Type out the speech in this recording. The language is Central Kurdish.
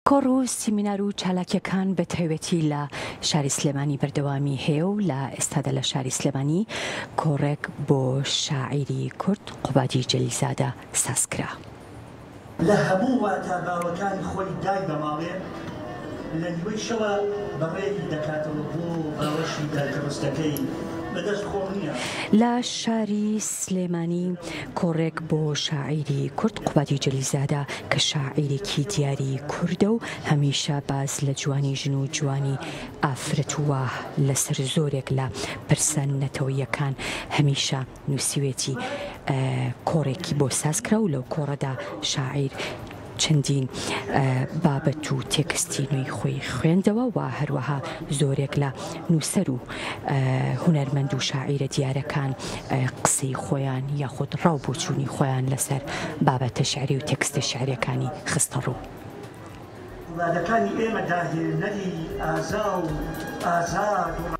کۆڕ و سیمینار و چالاکیەکان بە تایبەتی لە شاری سلێمانی بەردەوامی هەیە و لە ئێستادا لە شاری سلێمانی کۆڕێک بۆ شاعیری کورد قوبادی جەلیلزادە سازکرا. لە هەموو واتا باوەکانی خۆی دای دەماڵێ، لە نیوەی شەوا بەڕێی دەکاتەوە بۆ باوەشی دایکە ڕستەکەی، بە دەست خۆم نییە. لە شاری سلێمانی کۆڕێک بۆ شاعیری کورد قوبادی جەلیلزادە کە شاعیرێکی دیاری کوردە و هەمیشە باس لە جوانی ژن و جوانی ئافرەت و لەسەر زۆرێک لە پرسە نەتەوەییەکان هەمیشە نووسیوێتی کۆڕێکی بۆ ساز کرا و لەو کۆڕەدا شاعیر چەندین بابەت و تێکستی نوێی خۆی خوێندەوە و هەروەها زۆرێک لە نووسەر و هونەرمەند و شاعیرە دیارەکان قسەی خۆیان یاخود ڕاو بۆچوونی خۆیان لەسەر بابەتە شعری و تێکستە شعریەکانی خستەڕوو. وڵاتەکانی ئێمە داهێنەری ئازا و ئازاد و.